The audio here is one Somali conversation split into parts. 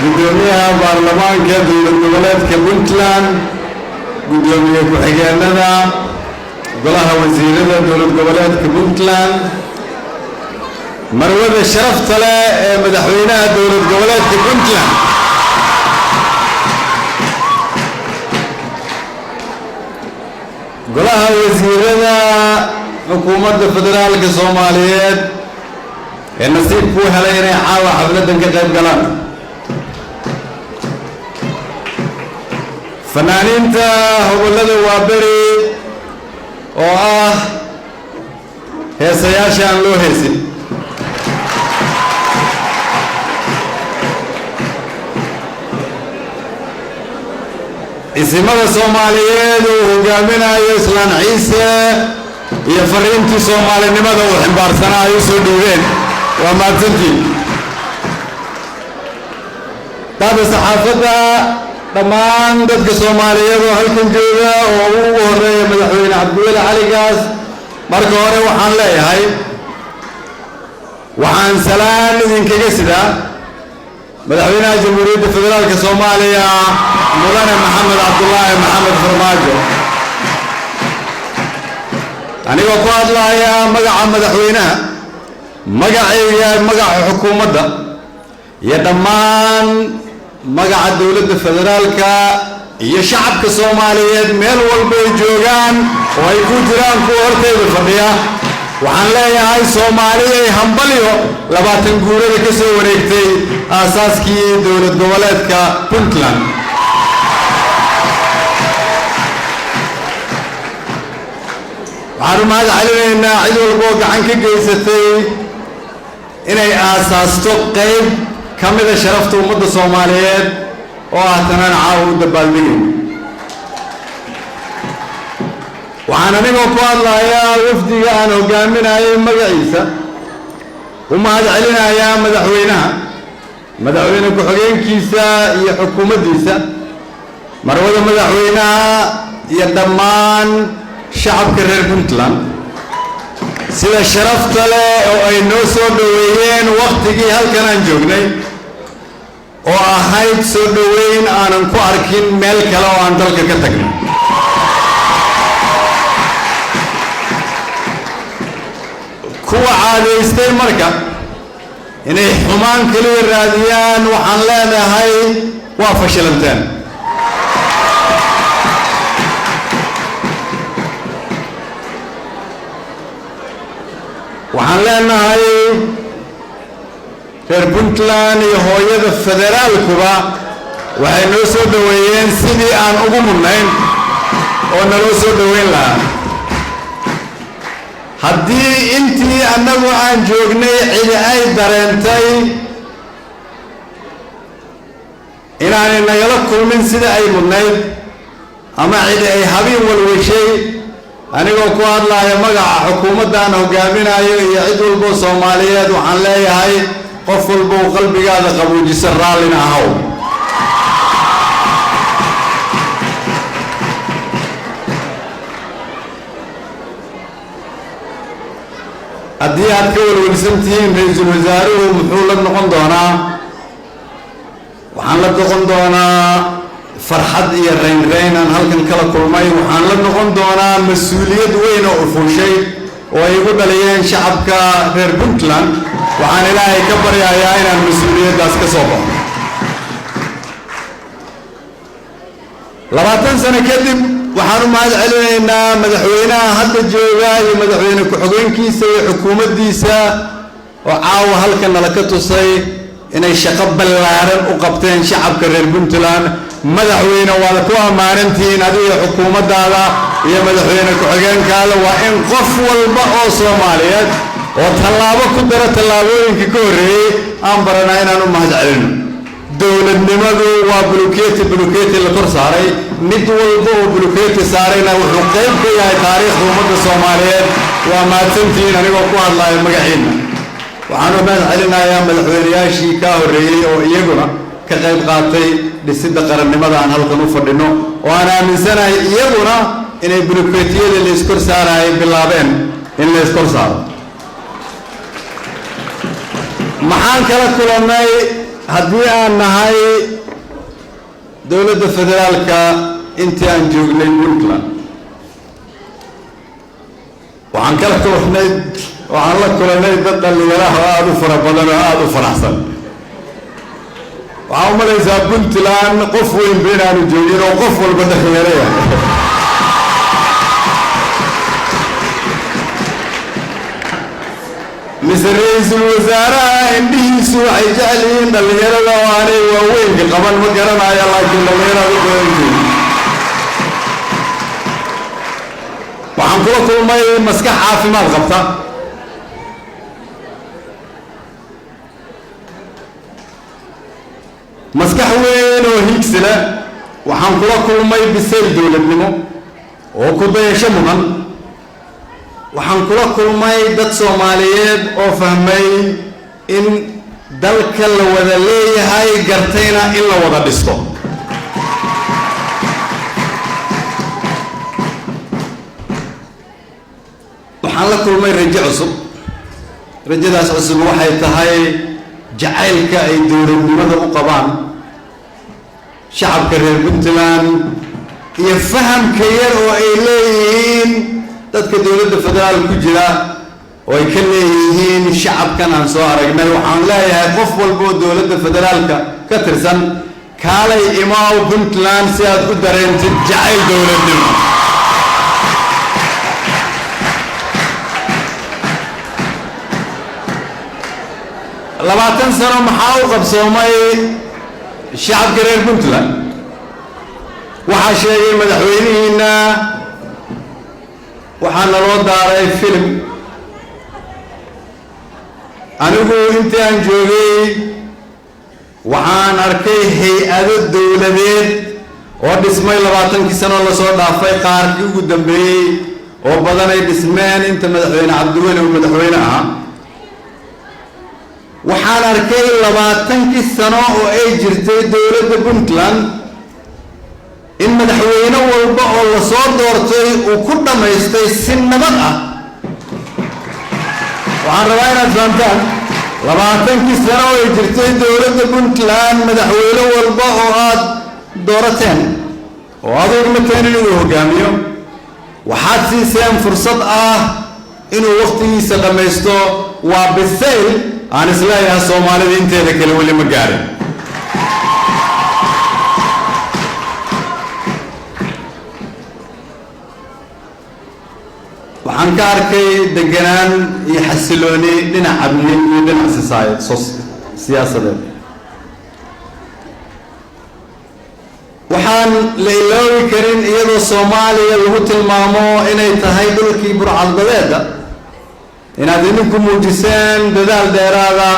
Guddoomiyaha baarlamaanka dowlad goboleedka Puntland, guddoomiye ku-xigeenada golaha wasiirada dowlad goboleedka Puntland, marwada sharafta leh ee madaxweynaha dowlad goboleedka Puntland, golaha wasiirada xukuumadda federaalka Soomaaliyeed ee nasiib kuu helay inay caawa xafladdan ka qayb galaan, fanaaniinta hobollada Waaberi oo ah heesayaasha aan loo heesin, isimada Soomaaliyeed uu hogaaminayo Islaan Ciise iyo fariintii soomaalinimada uu ximbaarsanaa ay u soo dhiibeen, waa mahadsantiin. Baada saxaafadda, dhammaan dadka Soomaaliyeed oo halkan jooga oo ugu horeeya Madaxweyne Cabdiweli Caligaas, marka hore waxaan leeyahay, waxaan salaan idinkaga sidaa Madaxweynaha Jamhuuriyadda Federaalka Soomaaliya, Mudane Maxamed Cabdulaahi Maxamed Farmaajo. Anigoo ku hadlaaya magaca madaxweynaha, magacayga, magaca xukuumadda iyo dhammaan magaca dowladda federaalka iyo shacabka Soomaaliyeed meel walba ay joogaan oo ay ku jiraan kuwa hortayda fadhiya, waxaan leeyahay: Soomaaliyay, hambalyo 20 guurada ka soo wareegtay aasaaskii dowlad goboleedka Puntland. Waxaan u mahad celinaynaa cid walba oo gacan ka geysatay inay aasaasto qayb ka mida sharafta ummadda Soomaaliyeed oo ah tanaan caawa u dabaaldegay. Waxaan anigoo ku hadlayaa wafdiga aan hogaaminayay magaciisa u mahad celinayaa madaxweynaha, madaxweyne ku-xigeenkiisa iyo xukuumaddiisa, marwada madaxweynaha iyo dhammaan shacabka reer Puntland sida sharafta leh oo ay noo soo dhoweeyeen waktigii halkan aan joognay, oo ahayd soo dhoweyn aanan ku arkin meel kale oo aan dalka ka tagnay. Kuwa caadaystay marka inay xumaan keliya raadiyaan, waxaan leenahay waa fashilanteen. Waxaan leenahay reer Puntland iyo hooyada federaalkuba waxay noo soo dhoweeyeen sidii aan ugu mudnayn oo naloo soo dhoweyn lahaa. Haddii intii annagu aan joognay cidi ay dareentay inaanay nagala kulmin sida ay mudnayd ama cidi ay habeen walwashay, anigoo ku hadlaaya magaca xukuumaddan hogaaminayo iyo cid walbo Soomaaliyeed, waxaan leeyahay: qof walbow qalbigaada qabuujisa, raallina ahaw. Haddii aad ka welwelsan tihiin ra-iisul wasaaruhu muxuu la noqon doonaa, waxaan la noqon doonaa farxad iyo raynrayn aan halkan kala kulmay. Waxaan la noqon doonaa mas-uuliyad weyn oo ufuushay oo ay igu dhaliyeen shacabka reer Puntland. Waxaan Ilaahay ka baryayaa inaan mas-uuliyaddaas ka soo baxo. 20 sano kadib, waxaan u mahad celinaynaa madaxweynaha hadda jooga iyo madaxweyne ku-xigeenkiisa iyo xukuumaddiisa oo caawa halkan nala ka tusay inay shaqo ballaaran u qabteen shacabka reer Puntland. Madaxweyne, waad ku ammaanantihiin adiga, xukuumaddaada iyo madaxweyne ku-xigeenkaada. Waa in qof walba oo Soomaaliyeed oo tallaabo ku dara tallaabooyinka ka horreeyey aan baranaa inaan u mahad celino. Dowladnimadu waa buluketi, buluketi la kor saaray. Mid walba oo buluketi saarayna wuxuu qayb ka yahay taariikhda ummadda Soomaaliyeed. Waa mahadsantihiin. Anigoo ku hadlayo magaciina, waxaan u mahad celinayaa madaxweynayaashii kaa horreeyey oo iyaguna ka qayb qaatay dhisidda qarannimada aan halkan u fadhino, oo aan aaminsanahay iyaguna inay buluketiyada la iskor saarayay bilaabeen in la iskor saaro. Maxaan kala kulannay Haddii aan nahay dowladda federaalka, intii aan joognay Puntland waxaan kala kulnay, waxaan la kulanay dad dhallinyaraha oo aada u fara badan oo aada u faraxsan. Waxaa u malaysaa Puntland qof weynba inaanu joogin oo qof walba dhalinyaro yahay. Mise ra-iisul wasaaraha indhihiisu waxay jecel yihiin dhallinyarada oo aanay waaweynka qaban, ma garanaya, laakiin dhallinyarada u badantiin. Waxaan kula kulmay maskax caafimaad qabta, maskax weyn oo hiigsi leh. Waxaan kula kulmay bisayl dowladnimo oo ku dayasho mudan. Waxaan kula kulmay dad Soomaaliyeed oo fahmay in dalka la wada leeyahay, gartayna in la wada dhisto. Waxaan la kulmay rajo cusub. Rajadaas cusub waxay tahay jacaylka ay dowladnimada u qabaan shacabka reer Puntland iyo fahamka yar oo ay leeyihiin dadka dowladda federaal ku jira oo ay ka leeyihiin shacabkan aan soo aragnay. Waxaan leeyahay qof walba oo dowladda federaalka ka tirsan, kaalay imaaw Puntland si aad u dareentid jacayl dowladnimo. 20 sano maxaa u qabsoomay shacabka reer Puntland? Waxaa sheegay madaxweynihiina. Waxaa naloo daaray filim. Anigu intii aan joogay waxaan arkay hay-ado dowladeed oo dhismay 20kii sano lasoo dhaafay, qaarkii ugu dambeeyey oo badan ay dhismeen inta madaxweyne Cabdiweli uu madaxweyne ahaa. Waxaan arkay 20kii sano oo ay jirtay dowladda Puntland in madaxweyne walba oo lasoo doortay uu ku dhammaystay si nabad ah. Waxaan rabaa inaad fahamtaan, 20kii sano oo ay jirtay dowladda Puntland, madaxweyne walba oo aad doorateen oo aad ugmateen inuu hogaamiyo, waxaad siiseen fursad ah inuu wakhtigiisa dhammaysto. Waa bisayl aan isleeyahay Soomaalida inteeda kale weli ma gaarin. Waxaan ka arkay deganaan iyo xasilooni dhinac amni iyo dhinac siyaasadeed. Waxaan la iloobi karin, iyadoo Soomaaliya lagu tilmaamo inay tahay dhulkii burcadbadeeda, inaad idinku muujiseen dadaal dheeraada,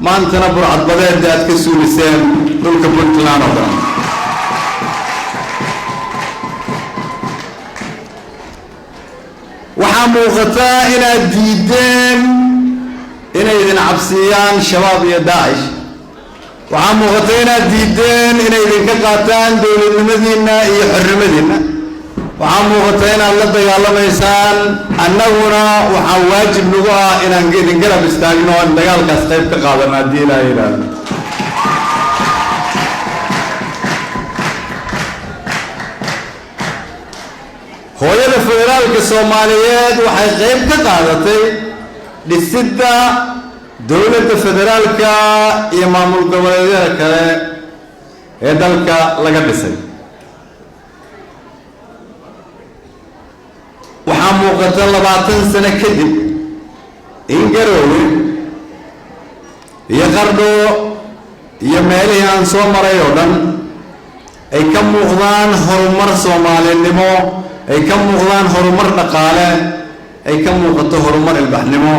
maantana burcadbadeeda aad ka suuliseen dhulka Puntland oo dhan. Waxaa muuqataa inaad diideen inay idin cabsiiyaan Shabaab iyo Daacish. Waxaa muuqata inaad diideen inay idinka qaataan dowladnimadiinna iyo xornimadiinna. Waxaa muuqata inaad la dagaalamaysaan. Annaguna waxaa waajib nagu ah inaan idin garab istaagno, aan dagaalkaas qayb ka qaadano haddii Ilaah yidhaahdo. Hooyada federaalka Soomaaliyeed waxay qayb ka qaadatay dhisidda dowladda federaalka iyo maamul goboleedyada kale ee dalka laga dhisay. Waxaa muuqata 20 sano kadib in Garoowe iyo Qardho iyo meelihii aan soo maray oo dhan ay ka muuqdaan horumar Soomaalinimo, ay ka muuqdaan horumar dhaqaale, ay ka muuqato horumar ilbaxnimo.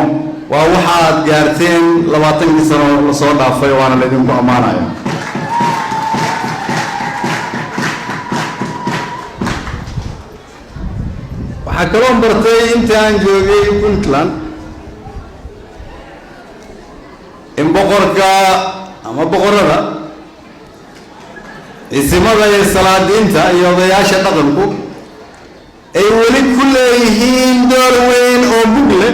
Waa waxaad gaarteen 20kii sano lasoo dhaafay, waana laydinku ammaanaya. Waxaa kaloo bartay intii aan joogay Puntland in boqorka ama boqorada, isimada iyo salaadiinta iyo odayaasha dhaqanku ay weli ku leeyihiin door weyn oo mug leh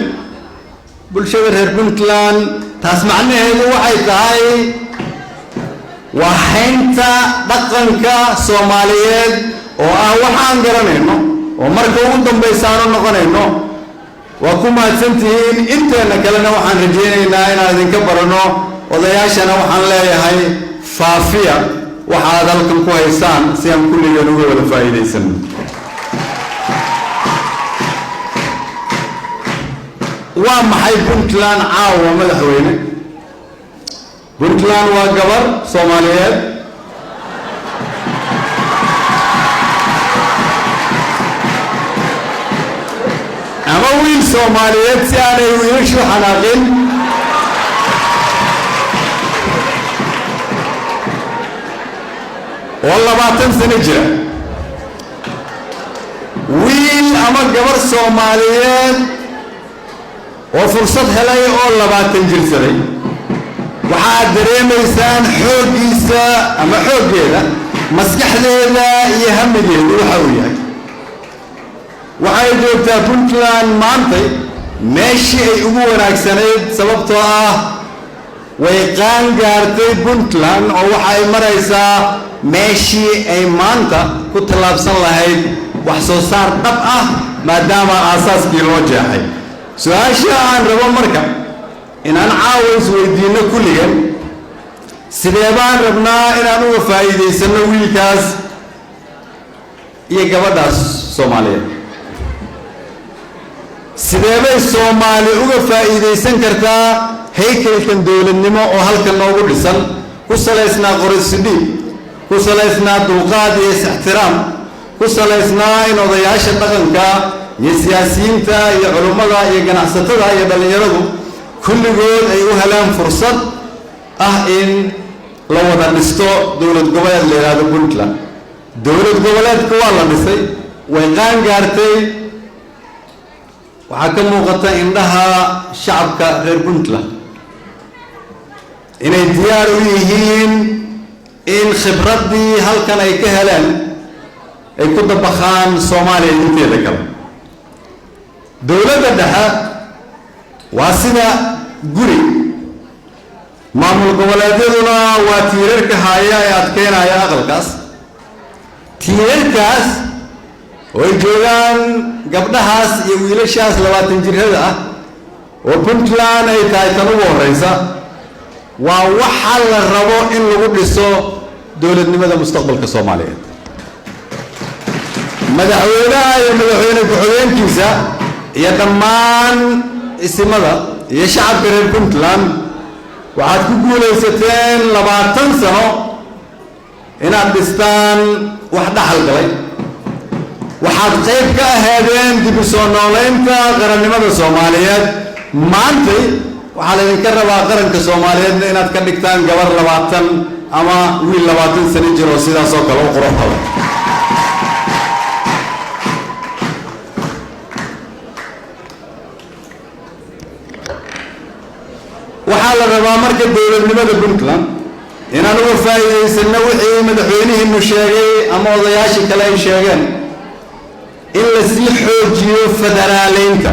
bulshada reer Puntland. Taas macnaheedu waxay tahay Waa haynta dhaqanka Soomaaliyeed oo ah waxaan garanayno oo marka ugu dambaysa aanu noqonayno. Waa ku mahadsantihiin. Inteena kalena waxaan rajaynaynaa inaan idinka baranno. Odayaashana waxaan leeyahay, faafiya waxaad halkan ku haysaan si aan kulligeen uga wada faa'iidaysano. Waa maxay Puntland caawa, madaxweyne? Puntland waa gabar Soomaaliyeed ama wiil Soomaaliyeed, si aanay wiilashu xanaaqin, oo 20 sano jira. Wiil ama gabar Soomaaliyeed oo fursad helay oo 20 jirsaday, waxaad dareemaysaan xooggiisa ama xooggeeda, maskaxdeeda iyo hamigeedu waxa uu yahay. Waxay joogtaa Puntland maantay meeshii ay ugu wanaagsanayd, sababtoo ah way qaan gaartay Puntland oo waxa ay maraysaa meeshii ay maanta ku tallaabsan lahayd wax soo saar dhab ah, maadaama aasaaskii loo jeexay. Su-aasha aan rabo marka inaan caawa isweydiinno kulligan: sidee baan rabnaa inaan uga faa'iidaysanno wiilkaas iyo gabadhaas Soomaaliyeed? Sidee bay Soomaali uga faa'iidaysan kartaa haykalkan dowladnimo oo halkan noogu dhisan, ku salaysnaa qorisidhiib, ku salaysnaa dulqaad iyo is-ixtiraam, ku salaysnaa in odayaasha dhaqanka iyo siyaasiyiinta iyo culummada iyo ganacsatada iyo dhallinyaradu kulligood ay u helaan fursad ah in la wada dhisto dowlad goboleed la yidhaahdo Puntland? Dowlad goboleedka waa la dhisay, way qaan gaartay. Waxaa ka muuqata indhaha shacabka reer Puntland inay diyaar u yihiin in khibraddii halkan ay ka heleen ay ku dabaqaan Soomaaliya inteeda kale. Dowladda dhexe waa sida guri, maamul goboleedyaduna waa tiirarka haaya ee adkeynaya aqalkaas. Tiirarkaas oo ay joogaan gabdhahaas iyo wiilashaas 20 jirada ah oo Puntland ay tahay tan ugu horeysa, waa waxa la rabo in lagu dhiso dowladnimada mustaqbalka Soomaaliyeed. Madaxweynaha iyo madaxweyne ku-xigeenkiisa iyo dhammaan isimada iyo shacabka reer Puntland, waxaad ku guulaysateen 20 sano inaad dhistaan wax dhaxal galay. Waxaad qayb ka ahaadeen dib u soo noolaynta qarannimada Soomaaliyeed. Maantay waxaa laydinka rabaa qaranka Soomaaliyeedna inaad ka dhigtaan gabar 20 ama wiil 20 sano jir oo sidaas oo kale u qurux badan. Waxaa la rabaa marka dowladnimada Puntland inaan uga faa'iidaysano wixii madaxweynihiinu sheegay ama odayaashii kale ay sheegeen, in la sii xoojiyo federaaleynta.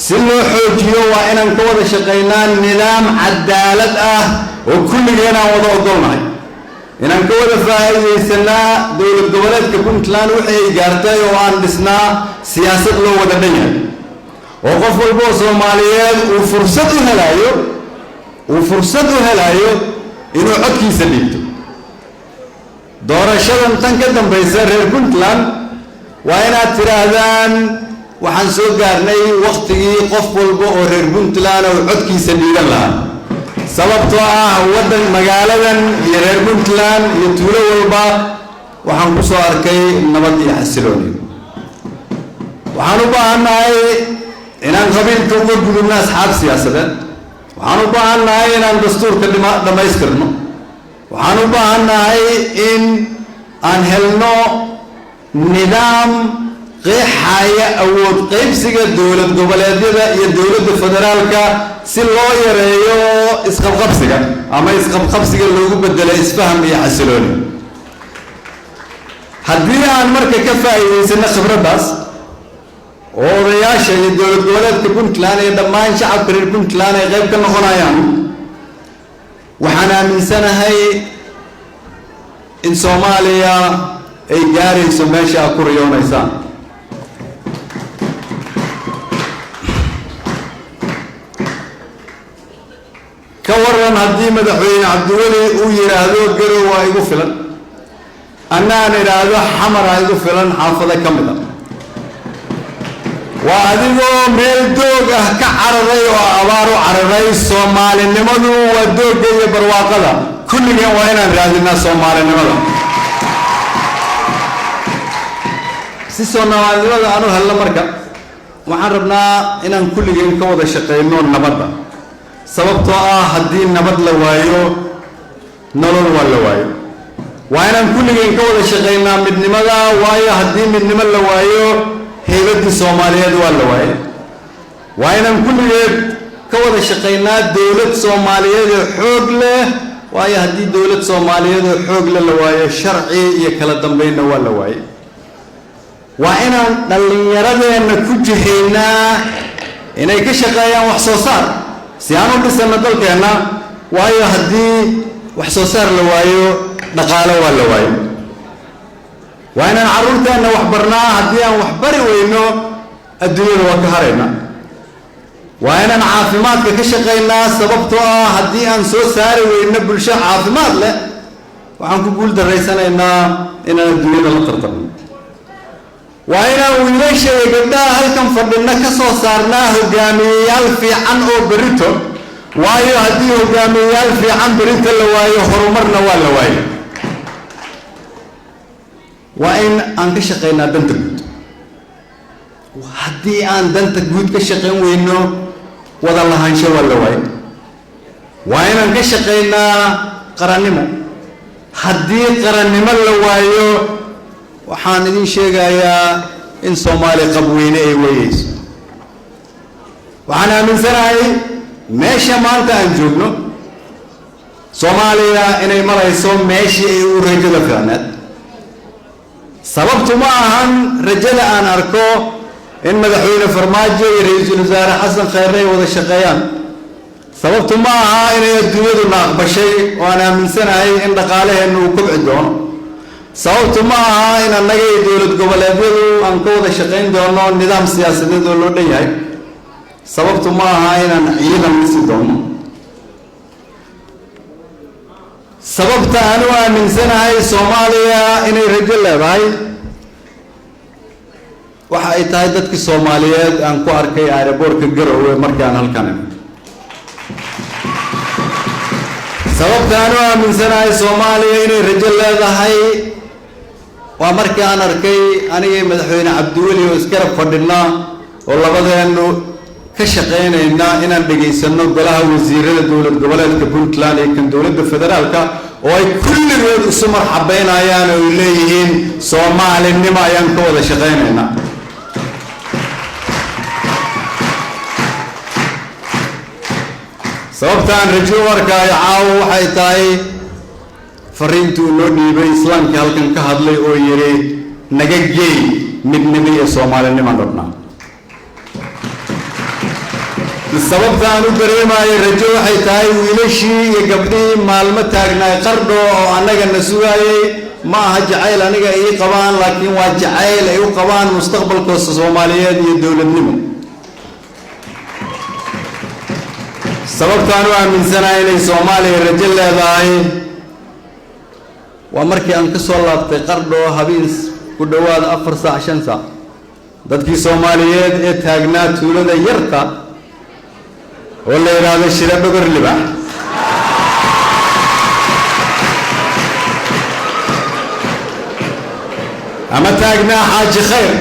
Si loo xoojiyo waa inaan ka wada shaqaynaa nidaam cadaalad ah oo kulligeen aan wada ogolnahay, inaan ka wada faa'iidaysanaa dowlad goboleedka Puntland wixii ay gaartay oo aan dhisnaa siyaasad loo wada dhan yahay oo qof walba oo Soomaaliyeed uu fursad u helayo inuu codkiisa dhiibto. Doorashadan tan ka dambaysa, reer Puntland, waa inaad tidhaahdaan: waxaan soo gaarnay waktigii qof walba oo reer Puntland uu codkiisa dhiiban lahaa, sababtoo ah waddan magaaladan iyo reer Puntland iyo tuulo walba waxaan ku soo arkay nabad iyo xasilooni. Waxaan u baahannahay inaan qabiilka uga gudubno asxaab siyaasadeed. Waxaan u baahannahay inaan dastuurka dhammaystirno. Waxaan u baahannahay in aan helno nidaam qeexaya awood qaybsiga dowlad goboleedyada iyo dowladda federaalka, si loo yareeyo isqabqabsiga ama isqabqabsiga loogu bedelo isfaham iyo xasilooni. Haddii aan marka ka faa'iidaysano khibraddaas oo odayaasha iyo dowlad goboleedka Puntland iyo dhammaan shacabka reer Puntland ay qayb ka noqonayaan, waxaan aaminsanahay In Soomaaliya ay gaarayso meesha aad ku riyoonaysaan. Ka waran haddii Madaxweyne Cabdiweli uu yidhaahdo Garow waa igu filan, annaan idhaahdo Xamara igu filan, xaafado ka mid a? Waa adigoo meel doog ah ka cararay oo abaar u cararay. Soomaalinimadu waa doogga iyo barwaaqada. Kulligeen waa inaan raadinaa soomaalinimada. Si soomaalinimada aan u helno, marka waxaan rabnaa inaan kulligeen ka wada shaqayno nabadda, sababtoo ah haddii nabad la waayo, nolol waa la waayo. Waa inaan kulligeen ka wada shaqaynaa midnimada, waayo haddii midnimo la waayo, haybaddii Soomaaliyeed waa la waaye. Waa inaan kulligeed ka wada shaqaynaa dowlad Soomaaliyeed oo xoog leh, waayo haddii dowlad Soomaaliyeed oo xoog leh la waayo, sharci iyo kala dambeynna waa la waaye. Waa inaan dhallinyaradeenna ku jihaynaa inay ka shaqeeyaan wax soo saar si aan u dhisano dalkeenna, waayo haddii wax soo saar la waayo, dhaqaalo waa la waayo. Waa inaan carruurteenna wax barnaa. Haddii aan wax bari weyno, adduunyada waa ka haraynaa. Waa inaan caafimaadka ka shaqaynaa, sababtoo ah haddii aan soo saari weyno bulsho caafimaad leh, waxaan ku guul daraysanaynaa inaan adduunyada la tartamno. Waa inaan wiilasha iyo gabdhaha halkan fadhina ka soo saarnaa hogaamiyeyaal fiican oo berito, waayo haddii hogaamiyeyaal fiican berito la waayo, horumarna waa la waayo. Waa in aan ka shaqaynaa danta guud. Haddii aan danta guud ka shaqayn weyno, wada lahaansho waa la waayo. Waa inaan ka shaqaynaa qarannimo. Haddii qarannimo la waayo, waxaan idin sheegayaa in Soomaali qabweyne ay weeyeyso. Waxaan aaminsanahay meesha maanta aan joogno, Soomaaliya inay marayso meeshii ay u rajada fiicneed. Sababtu ma ahan rajada aan arko in Madaxweyne Farmaajo iyo Ra-iisul Wasaare Xasan Khayre ay wada shaqeeyaan. Sababtu ma aha inay adduunyaduna aqbashay oo aan aaminsanahay in dhaqaalaheennu uu kobci doono. Sababtu ma aha in annaga iyo dowlad goboleedyadu aan ka wada shaqayn doono nidaam siyaasadeed oo loo dhan yahay. Sababtu ma aha inaan ciidan dhisi doono. Sababta aan u aaminsanahay Soomaaliya inay rajo leedahay waxa ay tahay dadkii Soomaaliyeed aan ku arkay aeroboortka Garowe markii aan halkan imid. Sababta aan u aaminsanahay Soomaaliya inay rajo leedahay waa markii aan arkay anigay Madaxweyne Cabdiweli oo isgarab fadhina oo labadeennu ka shaqaynayna inaan dhegaysanno golaha wasiirada dowlad goboleedka Puntland iyo kan dowladda federaalka, oo ay kulligood isu marxabeynayaan oo ay leeyihiin soomaalinimo ayaan ka wada shaqaynaynaa. Sababta aan rajo u arkaayo caawo waxay tahay fariintii uu noo dhiibay islaamkii halkan ka hadlay oo yidhi naga geey midnimo iyo soomaalinimaan rabnaa. Sababta aan u dareemaayo rajo waxay tahay wiilashii iyo gabdhihii maalmo taagnaay Qardho oo annaga na sugaayay. Ma aha jacayl aniga ii qabaan, laakiin waa jacayl ay u qabaan mustaqbalkoosa Soomaaliyeed iyo dowladnimo. Sababtaan u aaminsanahay inay Soomaaliya rajo leedahay waa markii aan ka soo laabtay Qardho habeen ku dhowaad 4 saac, 5 saac, dadkii Soomaaliyeed ee taagnaa tuulada yarta oo la yidhaahdo Shira Dhogor Libax ama taagnaa Xaaji Khayr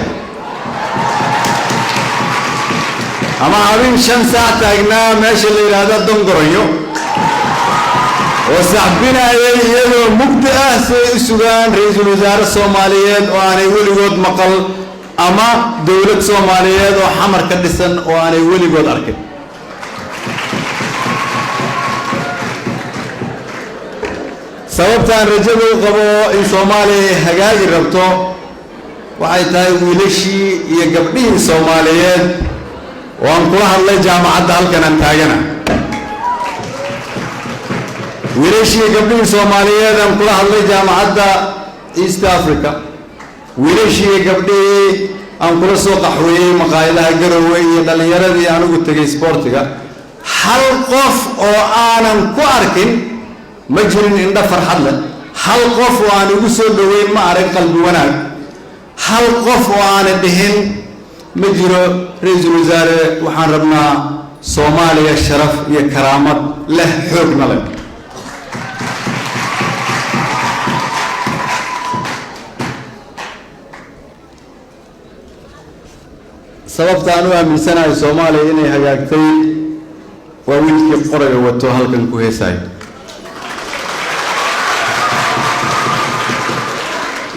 ama habeen 5 saac taagnaa meesha la yidhaahdo Dongoronyo oo sacbinayay iyadoo mugdi ah si ay u sugaan ra-iisul wasaare Soomaaliyeed oo aanay weligood maqal ama dowlad Soomaaliyeed oo Xamar ka dhisan oo aanay weligood arkin. Sababtaan rajada u qabo in Soomaaliya ay hagaagi rabto waxay tahay wiilashii iyo gabdhihii Soomaaliyeed oo aan kula hadlay jaamacadda halkan aan taagana. Wiilashii gabdhihii Soomaaliyeed aan kula hadlay Jaamacadda East Africa, wiilashii gabdhihii aan kula soo qaxweeyey maqaayadaha Garowe, iyo dhallinyaradii aan ugu tegay sboortiga, hal qof oo aanan ku arkin ma jirin indho farxad leh. Hal qof oo aan igu soo dhoweyn ma arag qalbi wanaag. Hal qof oo aana dhihin ma jiro: "Ra-iisul wasaare, waxaan rabnaa Soomaaliya sharaf iyo karaamad leh, xoogna leh." Sababta aan u aaminsanahay Soomaaliya inay hagaagtay waa wiilkii qorayga wato halkan ku heesayo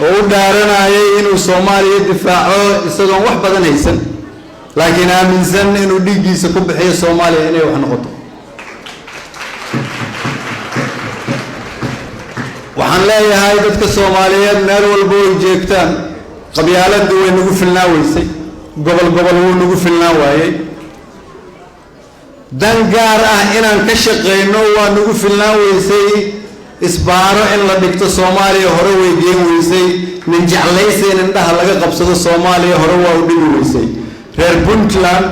oo u dhaaranayay inuu Soomaaliya difaaco, isagoon wax badan haysan, laakiin aaminsan inuu dhiiggiisa ku bixiyo Soomaaliya inay wax noqoto. Waxaan leeyahay dadka Soomaaliyeed meel walba oy jeegtaan, qabyaaladii way nagu filnaa weysay, gobol gobol wuu nagu filnaan waayey, dan gaar ah inaan ka shaqayno waa nagu filnaan weysay, isbaaro in la dhigto Soomaaliya hore way geen weysay, nin jeclaysa in indhaha laga qabsado Soomaaliya hore waa u dhigi weysay. Reer Puntland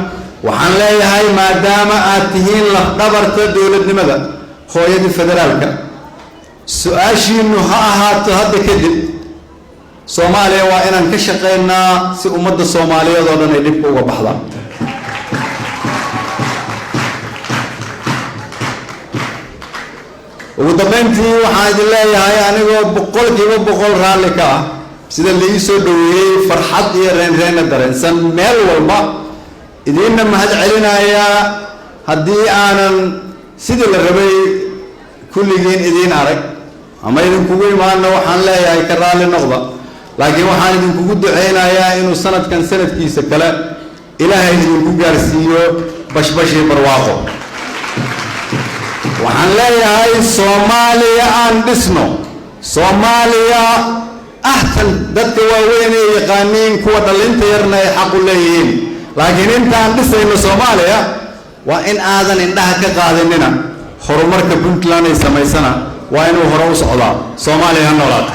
waxaan leeyahay, maadaama aad tihiin lafdhabarta dowladnimada, hooyadii federaalka, su-aashiinu ha ahaato hadda kadib: Soomaaliya waa inaan ka shaqaynaa si ummadda Soomaaliyeed oo dhan ay dhibka uga baxdaan. Ugu dambeyntii waxaan idin leeyahay, anigoo 100% raalli ka ah sida la ii soo dhoweeyey, farxad iyo reenreenna dareensan, meel walba idiinna mahad celinayaa, haddii aanan sidii la rabay kulligiin idiin arag ama idinkugu imaanna, waxaan leeyahay ka raalli noqda. Laakiin waxaan idinkugu duceynayaa inuu sanadkan sanadkiisa kale Ilaahay idinku gaarsiiyo bashbashii barwaaqo. Waxaan leeyahay, Soomaaliya aan dhisno. Soomaaliya ahtan dadka waaweyn ee yaqaaniin, kuwa dhallinta yarna ay xaq u leeyihiin. Laakiin intaan dhisayno Soomaaliya, waa in aadan indhaha ka qaadinina horumarka Puntland ay samaysana, waa inuu hore u socdaa. Soomaaliya ha noolaato.